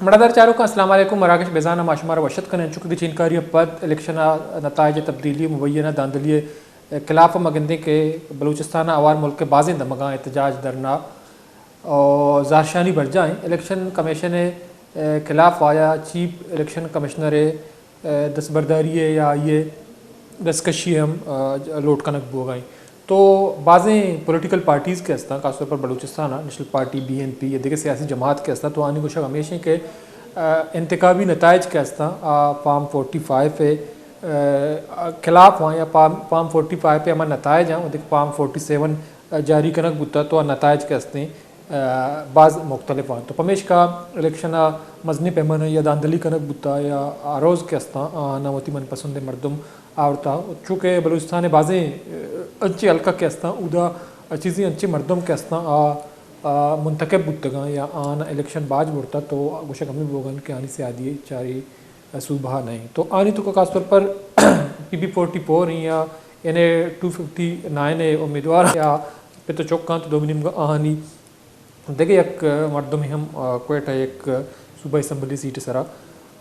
مڑادار چاروکاں، السلام علیکم۔ مراگش بیزان ءَ ما شمارا وش اتک کنیں۔ انچو کہ چینکاری ءَ پد الیکشن ءَ نتائج ءِ تبدیلی ءُ مبینہ دھاندلی ءِ خلاف ءَ ما گندیں کہ بلوچستان ءَ ہوار ملک ءِ بازیں دمگاں احتجاج، دھرنا ءُ زہرشانی برجاہ ایں۔ الیکشن کمیشن ءِ خلاف ءَ یا چیف الیکشن کمشنر ءِ دستبرداری ءَ یا آئی ءِ دستکشی ءَ ہم، آ، لوٹ کنگ بوگ ءَ ایں۔ تو بازیں پولیٹیکل پارٹیز کہ ہستاں، خاص طور پر بلوچستان ءَ National Party, B N P یا دگہ سیاسی جماعت کہ ہستاں، تو آنی گوشگ ہمیش ایں کہ، آ، انتخابی نتائج کہ ہستاں، آ، فارم فورٹی فائیو ءِ، آ، خلاف آں یا فارم، فارم فورٹی فائیو ءِ ہما نتائج آں، ودے کہ فارم فورٹی سیون جاری کنگ بوتا، تو آ نتائج کہ ہستیں، آ، باز مختلف آں۔ تو پمیشکا الیکشن ءَ مزنیں پیمانہ یا دھاندلی کنگ بوتا یا ہر روز کہ ہستاں، آہاں وتی من پسند مردم آورتا۔ چونکہ بلوچستان ءِ بازیں، آ، انچیں حلقہ کہ ہستاں، اودا چیزیں انچیں مردم کہ ہستاں، آ، آ، منتخب بوتگاں یا آہاں الیکشن باج برتا، تو گوشگ ہمے بوگن کہ آنی سیادی چاری صوبہ نہ ایں۔ تو آنی توکا خاص طور پر پی بی فورٹی فور ایں یا این اے ٹو ففٹی نائن ءِ امیدوار یا پت ءُ چک آں، تو دومی نیمگا آہانی دگہ یک مردمے ہم، آ، کوئٹہ یک صوبہ اسمبلی سیٹ ءِ سرا،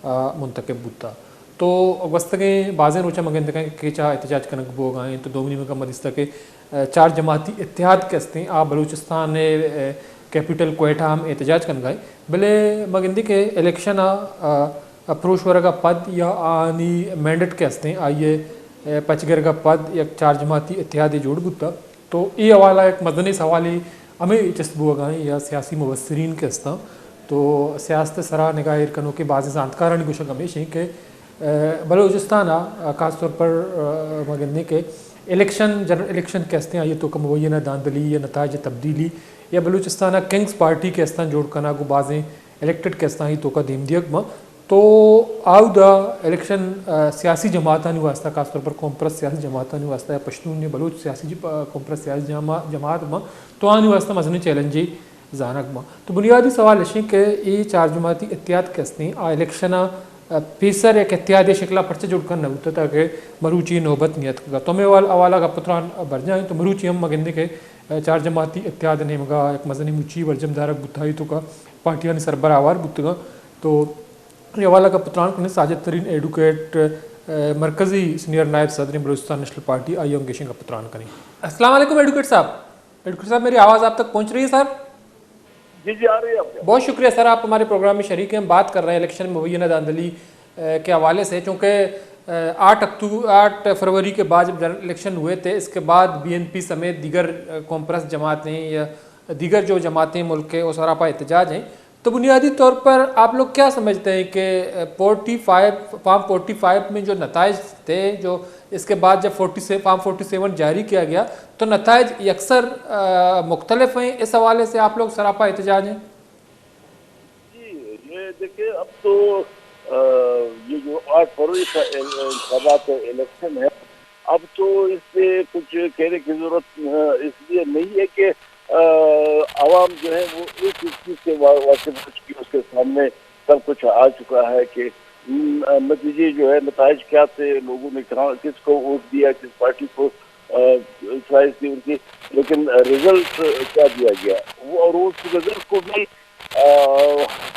آ، منتخب بوتا۔ تو گوستگیں بازیں روچاں ما گندگاں کہ کیچا احتجاج کنگ بوگا ایں، تو دومی نیمگا ما دیستا کہ، آ، چار جماعتی اتحاد کہ ہستیں، آ بلوچستان ءِ، آ، کیپٹل کوئٹہ ہم احتجاج کنگا ایں۔ بلے ما گندیں کہ الیکشن ءَ، آ، پروش ورگ ءَ پد یا آنی مینڈیٹ کہ ہستیں، آئی ءِ، آ، پچ گرگ ءَ پد یک چار جماعتی اتحادے جوڑ بوتا۔ تو اے حوالہ یک مزنیں سوالے ہمے چست بوگا ایں یا سیاسی مبصرین کہ ہستاں، تو سیاست ءِ سرا نگاہ ایر کنوکیں بازیں زانتکارانی گوشگ ہمیش ایں کہ، آ، بلوچستان ءَ، آ، خاص طور پر، آ، ما گندیں کہ الیکشن، جنرل الیکشن کہ ہستیں، آئی ءِ توکا مبینہ دھاندلی یا نتائج ءِ تبدیلی یا بلوچستان ءَ کنگز پارٹی کہ ہستاں جوڑ کنگ ءُ بازیں الیکٹڈ کہ ہستاں، آئی ءِ توکا دیم دیگ باں۔ تو آودا الیکشن، آ، سیاسی جماعتانی واسطہ، خاص طور پر قوم پرست سیاسی جماعتانی واسطہ یا پشتون یا بلوچ سیاسی ج-، آ، قوم پرست سیاسی جما-، جماعت باں، تو آنی واسطہ مزنیں چیلنجے زانگ باں۔ تو بنیادی سوال اش ایں کہ اے چار جماعتی اتحاد کہ ہستیں، آ الیکشن ءَ، آ، پیسر یک اتحادے شکل ءَ پرچہ جوڑ کن نہ بوتا تاکہ مروچی نوبت نیتکگا۔ تو ہمے حوال-، حوالہ گپ ءُ تران برجاہ ایں، تو مروچی ہم ما گندیں کہ، آ، چار جماعتی اتحاد ءِ نیمگا یک مزنیں مچی برجم دارگ بوتا، آئی ءِ توکا پارٹیانی سربراہ ہوار بوتگاں۔ تو اے حوالہ گپ ءُ تران کنیں، ساجد ترین ایڈوکیٹ، آ، مرکزی سینئر نائب صدر بلوچستان نیشنل پارٹی، آئی ءَ ہم گیشیں گپ ءُ تران کنیں۔ السلام علیکم ایڈوکیٹ صاحب۔ ایڈوکیٹ صاحب، میری آواز آپ تک پہنچ رہی ہے سر؟ جی، جی، آ رہی ہے آپ کی۔ بہت شکریہ سر، آپ ہمارے پروگرام میں شریک ہیں، ہم بات کر رہے ہیں الیکشن مبینہ دھاندلی، آ، کے حوالے سے، چونکہ، آ، آٹھ اکتوبر، آٹھ فروری کے بعد جب جنرل الیکشن ہوئے تھے، اس کے بعد بی این پی سمیت دیگر، آ، قوم پرست جماعتیں یا دیگر جو جماعتیں ملک کے، وہ سراپا احتجاج ہیں۔ تو بنیادی طور پر آپ لوگ کیا سمجھتے ہیں کہ forty five, form forty five میں جو نتائج تھے، جو اس کے بعد جب فورٹی سے، فارم فورٹی سیون جاری کیا گیا، تو نتائج یکسر، آ، مختلف ہیں، اس حوالے سے آپ لوگ سراپا احتجاج ہیں؟ جی، یہ دیکھیں، اب تو، آ، یہ جو آٹھ فروری کا ال-، انتخابات الیکشن ہے، اب تو اس سے کچھ کہنے کی ضرورت، آ، اس لیے نہیں ہے کہ، آ، عوام جو ہے وہ ایک ایک چیز سے وا-، واقف ہو چکی ہے، اس کے سامنے سب کچھ آ چکا ہے کہ، م، نتیجے جو ہے، نتائج کیا تھے، لوگوں نے کہاں، کس کو ووٹ دیا، کس پارٹی کو، آ، چوائس دی ان کی، لیکن رزلٹ کیا دیا گیا؟ وہ، اور اس رزلٹ کو بھی، آ،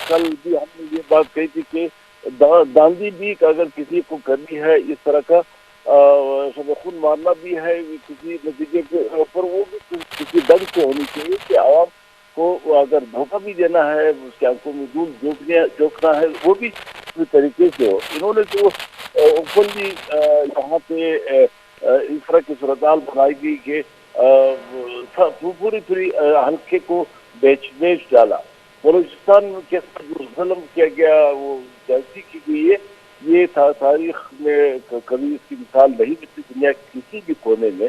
کل بھی ہم نے یہ بات کہی تھی کہ دا-، دھاندلی بھی اگر کسی کو کرنی ہے اس طرح کا، آ، سب خون مارنا بھی ہے کسی نتیجے کے اوپر، وہ بھی کسی ڈھنگ سے ہونی چاہیے کہ عوام کو اگر دھوکہ بھی دینا ہے، اس کے آنکھوں میں دھول جھونکنے، جھونکنا ہے، وہ بھی اسی طریقے سے ہو۔ انہوں نے تو، آ، اوپنلی، آ، یہاں پہ، آ، آ، اس طرح کی صورتحال بنائی گئی کہ، آ، سب پوری، پوری، آ، حلقے کو بیچ، بیچ ڈالا۔ بلوچستان کے ساتھ جو ظلم کیا گیا، وہ زیادتی کی گئی ہے، یہ تا-، تاریخ میں ک-، کبھی اس کی مثال نہیں ملتی دنیا کے کسی بھی کونے میں۔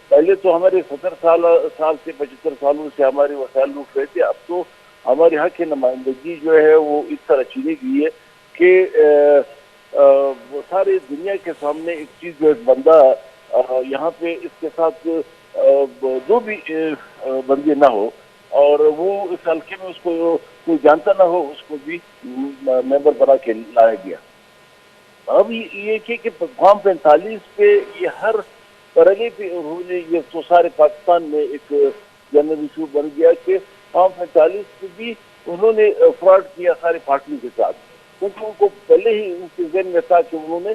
پہلے تو ہمارے ستر سال، سال سے، پچہتر سالوں سے ہمارے وسائل لوٹ رہے تھے، اب تو ہمارے حق نمائندگی جو ہے وہ اس طرح چھینی گئی ہے کہ، آ، آ، وہ سارے دنیا کے سامنے ایک چیز جو ایک بندہ، آ، یہاں پہ اس کے ساتھ، آ، جو بھی، آ، آ، بندے نہ ہو اور وہ اس حلقے میں اس کو کوئی جانتا نہ ہو، اس کو بھی، م-، ممبر بنا کے لایا گیا۔ اب یہ، یہ کہ، کہ فارم پینتالیس پہ یہ ہر پرگے پہ انہوں نے، یہ تو سارے پاکستان میں ایک جنرل ایشو بن گیا کہ فارم پینتالیس پہ بھی انہوں نے فراڈ کیا ساری پارٹیوں کے ساتھ، کیونکہ ان کو پہلے ہی ان کے ذہن میں تھا کہ انہوں نے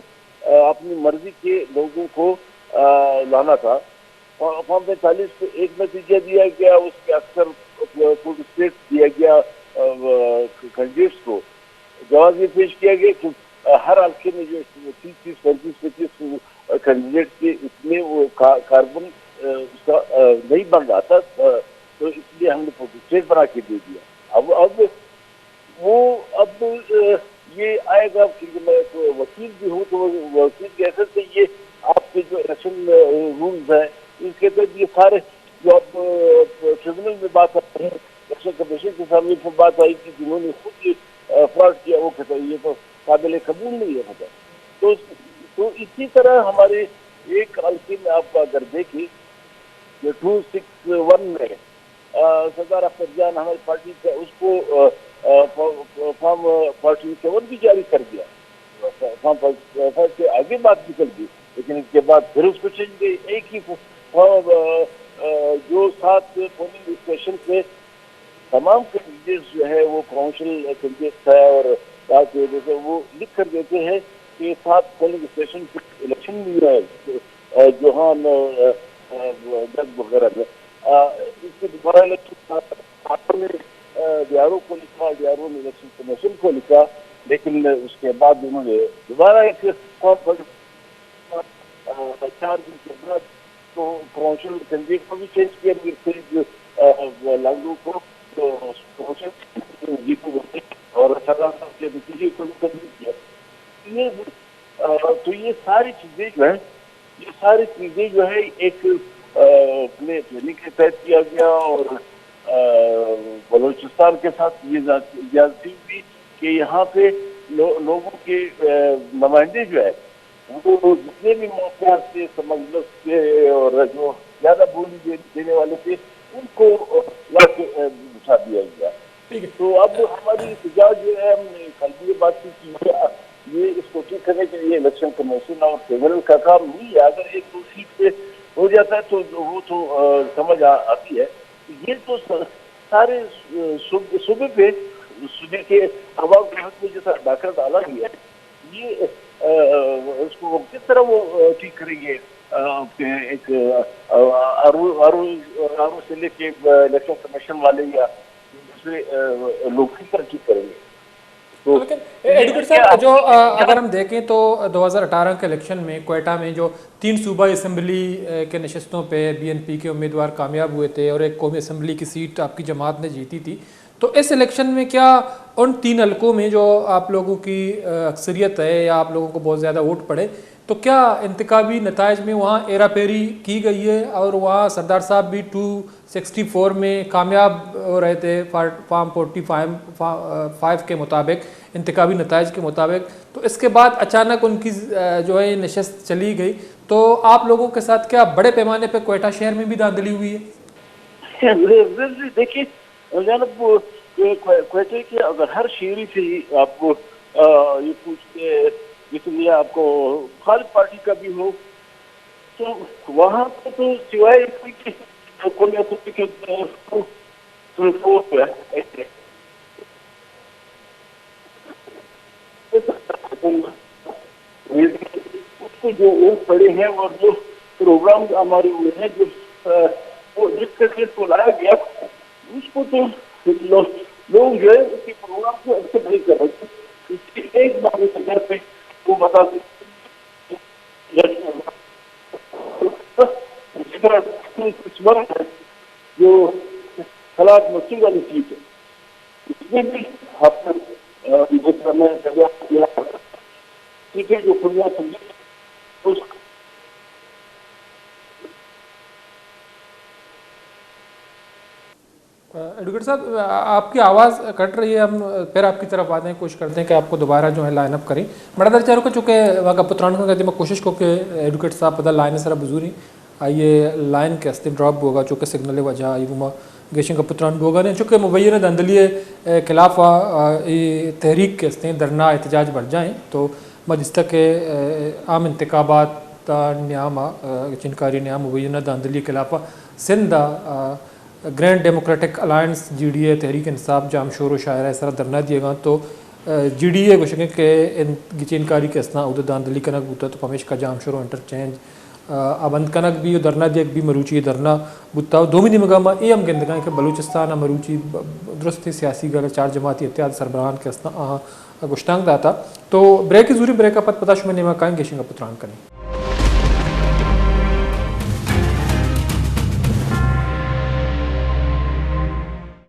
اپنی مرضی کے لوگوں کو لانا تھا۔ فارم پینتالیس سے ایک نتیجہ دیا گیا، اس میں اکثر فورٹی سیٹ دیا گیا کینڈیڈیٹس کو۔ جواز یہ پیش کیا گیا کہ ہر حلقے میں جو تیس تیس، پینتیس پینتیس کینڈیڈیٹ کے، اس میں وہ کاربن اس کا نہیں بن رہا تھا، تو اس لیے ہم نے فورٹی سیٹ بنا کے دے دیا۔ اب اب وہ اب یہ آئے گا کہ میں ایک وکیل بھی ہوں، تو وکیل کہہ سکتے، یہ آپ کے جو الیکشن رولز ہیں، اس کے تحت یہ سارے جو اب ٹریبونل میں بات آئی ہے، الیکشن کمیشن کے سامنے پھر بات آئی کہ جنہوں نے خود یہ فراڈ کیا، وہ کہتا ہے یہ تو قابل قبول نہیں ہے، پتہ۔ تو تو اسی طرح ہمارے ایک حلقے میں آپ اگر دیکھیں، جو ٹو سکس ون میں سردار اختر جان ہماری پارٹی کا، اس کو فارم فورٹی سیون بھی جاری کر دیا، فارم فورٹی سیون سے آگے بات نکل گئی، لیکن اس کے بعد پھر اس کو چینج گئی۔ ایک ہی فارم، جو سات پولنگ اسٹیشن پہ تمام کینڈیڈیٹس جو ہے وہ پروونشل کینڈیڈیٹس ہے، اور بات کی وجہ سے وہ لکھ کر دیتے ہیں کہ سات پولنگ اسٹیشن پہ الیکشن نہیں ہے، جوہان، جگ وغیرہ میں اس کے دوبارہ الیکشن، ڈی آر او کو لکھا، ڈی آر او نے الیکشن کمیشن کو لکھا، لیکن اس کے بعد انہوں نے دوبارہ ایک کانفرنس، چار دن کے بعد تو پروونشل کینڈیڈیٹ کو بھی چینج کیا، میر سعید لنگو کو، تو پروونشل جیتو، اور سردار صاحب کے نتیجے کو بھی تبدیل کیا۔ یہ تو یہ ساری چیزیں جو ہیں، یہ ساری چیزیں جو ہے ایک پلاننگ کے تحت کیا گیا، اور بلوچستان کے ساتھ یہ زیادتی بھی کہ یہاں پہ لوگوں کے نمائندے جو ہے، وہ جتنے بھی موقع سے سمجھ کے اور جو زیادہ بولی دینے والے تھے، ان کو لا کے بٹھا دیا گیا۔ تو اب ہماری احتجاج یہ ہے، ہم نے کل بھی یہ بات کی کہ یہ اس کو ٹھیک کرنے کے لیے الیکشن کمیشن اور ٹریبونل کا کام نہیں ہے۔ اگر ایک دو سیٹ پہ ہو جاتا ہے تو وہ تو سمجھ آتی ہے۔ یہ تو سارے صوبے پہ، صوبے کے عوام کے حق میں جیسا ڈاکہ ڈالا گیا ہے، یہ اس کو کس طرح وہ ٹھیک کریں گے؟ ایک R O, R O, R O سے لے کے الیکشن کمیشن والے یا دوسرے لوگ کس طرح ٹھیک کریں گے؟ تو لیکن ایڈوکیٹ صاحب، جو اگر ہم دیکھیں تو دو ہزار اٹھارہ کے الیکشن میں کوئٹہ میں جو تین صوبائی اسمبلی کے نشستوں پہ بی این پی کے امیدوار کامیاب ہوئے تھے اور ایک قومی اسمبلی کی سیٹ آپ کی جماعت نے جیتی تھی، تو اس الیکشن میں کیا ان تین حلقوں میں جو آپ لوگوں کی اکثریت ہے یا آپ لوگوں کو بہت زیادہ ووٹ پڑے، تو کیا انتخابی نتائج میں وہاں ہیرا پھیری کی گئی ہے اور وہاں سردار صاحب بھی ٹو سکسٹی فور میں کامیاب ہو رہے تھے فارم فورٹی فائیو کے مطابق، انتخابی نتائج کے مطابق؟ تو اس کے بعد اچانک ان کی جو ہے نشست چلی گئی، تو آپ لوگوں کے ساتھ کیا بڑے پیمانے پہ کوئٹہ شہر میں بھی دھاندلی ہوئی ہے؟ دیکھیے جناب، کوئٹہ کے اگر ہر شہری سے آپ کو یہ پوچھتے، جس میں آپ کو مخالف پارٹی کا بھی ہو، تو وہاں پہ تو سوائے اس کے کہ کل ایسے کہ تو تو تو اس کو جو وہ پڑے ہیں اور جو پروگرام ہمارے ہوئے ہیں، جو وہ جس طرح سے اس کو لایا گیا، اس کو تو لوگ جو ہے اس کے پروگرام کو ایکسپٹ نہیں کر رہے۔ اس کے ایک بار اس گھر پہ وہ بتا دیں۔ جو حالات مسجد والی سیٹ ہے، اس میں بھی آپ کو سیٹیں جو کھلنا چاہیے۔ ایڈوکیٹ صاحب، آپ کی آواز کٹ رہی ہے، ہم پھر آپ کی طرف آتے ہیں، کوشش کرتے ہیں کہ آپ کو دوبارہ جو ہے لائن اپ کریں۔ مڑا در چاروں کو چونکہ وہاں کا پتران کو کہتے ہیں، میں کوشش کو کہ ایڈوکیٹ صاحب پتہ لائن سر بزوری آئیے لائن کے ہستے ڈراپ ہوگا، چونکہ سگنل وجہ آئی وما گیشن کا پتران ہوگا نہیں، چونکہ مبینہ دھاندلی خلاف تحریک کے ہستے دھرنا احتجاج بڑھ جائیں تو مجلسہ کے عام انتخابات نیام چنکاری نیام مبینہ دھاندلی خلاف Sindh Grand Democratic Alliance, G D A, Tehreek Insaf جام شور و شاعرہ سرا دھرنا دیگاں تو، آ، جی ڈی اے گوشگیں کہ ان گچین کاری کہ استاں اود داندلی کنگ بوتا تو پمیشکا جام شور و انٹرچینج، آ، آ بند کنگ بی و دھرنا دیگ بی۔ مروچی دھرنا بوتا و دومی نیمگا ما اے ہم گندگاں کہ بلوچستان مروچی ب-، درستیں سیاسی گل چار جماعتی اتحاد سربراہان کہ استاں آہاں گشتانک داتا۔ تو بریک زوری، بریک پت پدا شما نیمگا کائیں گیشنگا پتران کنیں۔